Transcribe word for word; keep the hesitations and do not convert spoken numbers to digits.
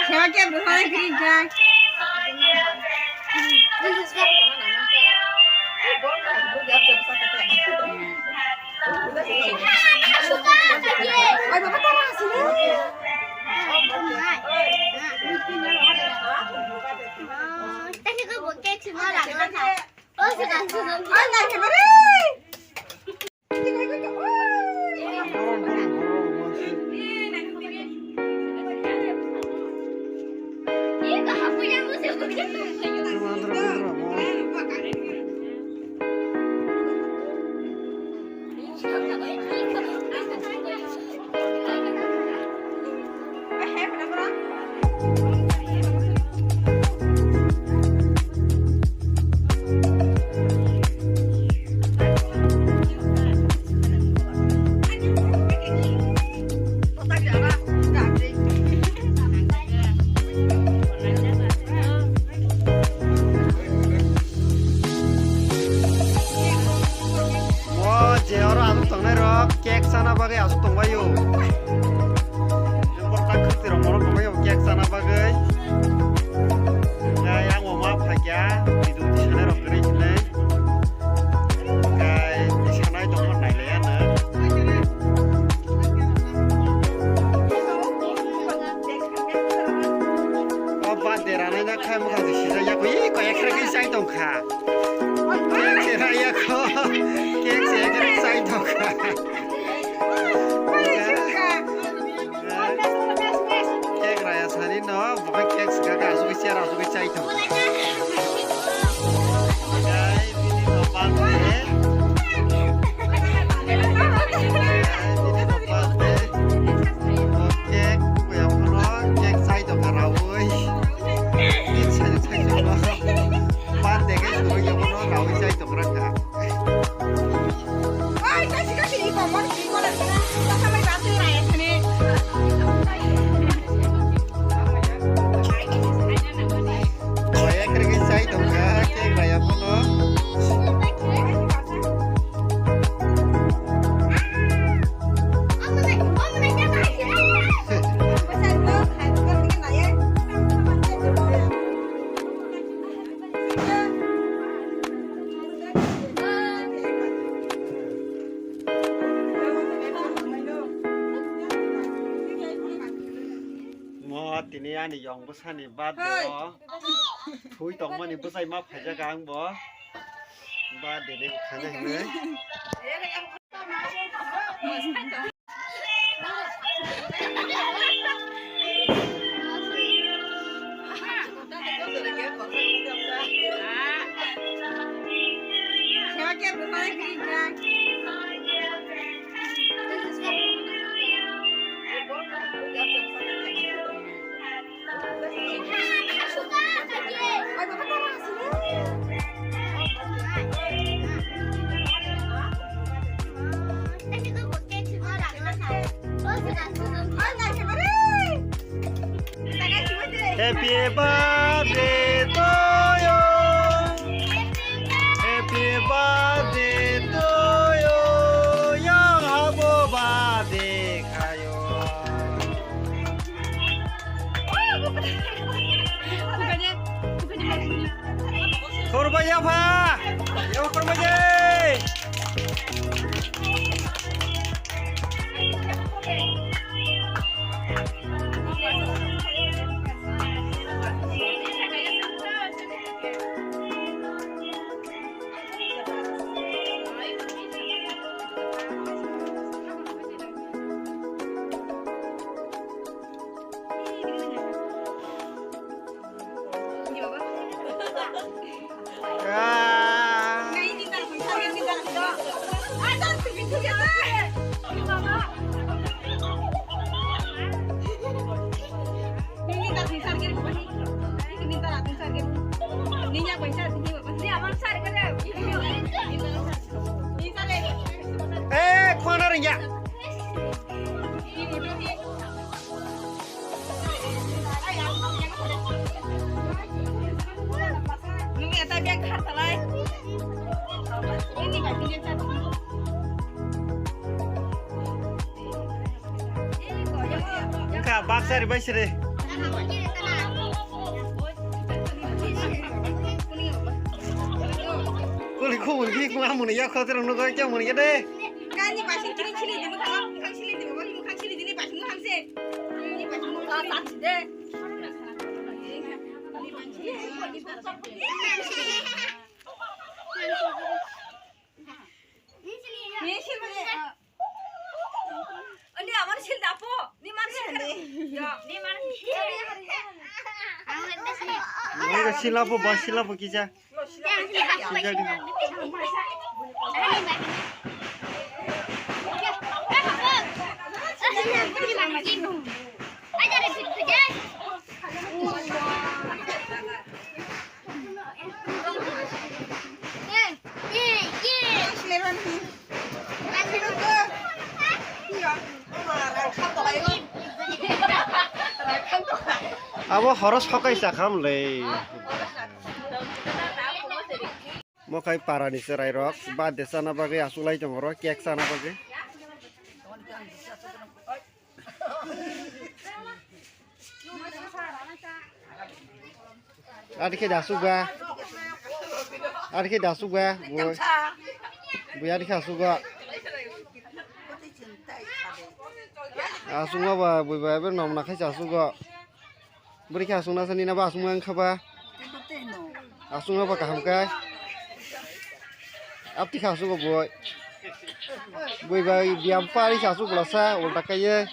Sewa ke bwsai green kai. Oi, baba, tara asini. Tadi ko bo cake semua lah, makan. Oh, sudah, sudah. Oi, nai ke bari. O je oro aswk tongnai rok cake chana bagwi aswk tongbaio. Borok tak khwtwirok borok tongbaio cake chana bagwi. Hwnkhe ang bo ma phaikha video tisanai rok kwrwi hinwi. Hwnkhe tisanai tongma nailaiya no. O birthday ranai na khai mwkhang se sijak ya kho, ih, koi ekra khe chai tong kha. Cake se raya kho. Cake se ekra chai tong kha. Cake raya sani no, bo khe cake se kha, aswk khe chair, aswk khe chai tong kha. Guys, bini no birthday. Bini no birthday. Cake, kuya bono cake chai tong kha raui. Bini sani chai tong kha. Birthday cake kuya bono raui chai tong kha. Oi, kasi kasi, iko mon, iko na sana. Sa sa mai batu raya sini. Oye, kiri kiri sai tong kha, cake raya bono. Mo tini ani yong bwsani birthday o thwi tongmani bwsai ma phaijak ang bo birthday ni khana hinwi. Happy birthday to you. Happy birthday to you. Yang habo birthday khayo. Khorbai yapha. Yapha khorbai de. Eh, khwana ringya. Nungni eta bag khartalai. Ini ka, ini ka. Ini ko, ya. Baksa ri bai siri. Kuli khumuni ki kuma muni ya khote rung nugoi kya muni ya de. Kani basing kiri chili di mukhang, mukhang chili di, mukhang chili di ni basing mukhang se. Ni basing mukhang se. Ni chili di. Ani amar sil dapo, ni mar sil. Ya, ni mar. Ni sila po, ba sila po kisa. Sila di. Abo horo sokai chakhamle. Mokai parani chwrairok birthday chana bagwi achuklai tongo oro, cake chana bagwi. Adi khe da asuk ba. Adi khe da asuk ba. Bui. Bui adi khe asuk ba. Asuk ma ba bui ba ebe nom na khai asuk ba. Buri khe asuk na sani na ba asuk ma wngkha ba. Asuk ma ba kaham kai. Apti khe asuk ba bui. Bui ba biyam pari khe asuk bwlasa ulta kai ye.